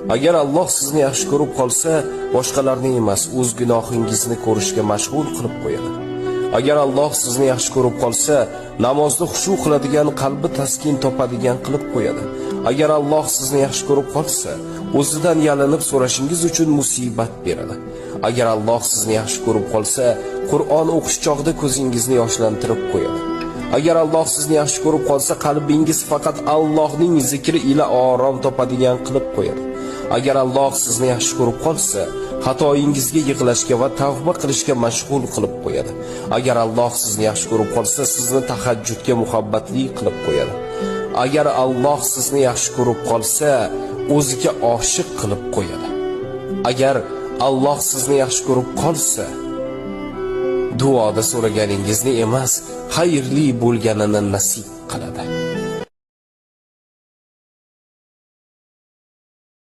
Agar Alloh sizni yaxshi ko'rib qolsa, boshqalarni emas, o'z gunohingizni ko'rishga mashg'ul qilib qo'yadi. Agar Alloh sizni yaxshi ko'rib qolsa, namozda xushu qiladigan, qalbi taskin topadigan qilib qo'yadi. Agar Alloh sizni yaxshi ko'rib qolsa, o'zidan yalinib so'rashingiz uchun musibat beradi. Agar Alloh sizni yaxshi ko'rib qolsa, Qur'on o'qish chog'ida ko'zingizni yoshlantirib qo'yadi. Agar Alloh sizni yaxshi ko'rib qolsa, qalbingiz faqat Allohning zikri ila orom topadigan qilib qo'yadi. Agar Alloh sizni yaxshi ko'rib qolsa, xatoyingizga yig'lashga va tavba qilishga mashg'ul qilib qo'yadi. Agar Alloh sizni yaxshi ko'rib qolsa, sizni tahajjudga muhabbatli qilib qo'yadi. Agar Alloh sizni yaxshi ko'rib qolsa, o'ziga oshiq qilib qo'yadi. Agar Alloh sizni yaxshi ko'rib qolsa, duoda so'raganingizni emas, xayrli bo'lganini nasib qiladi.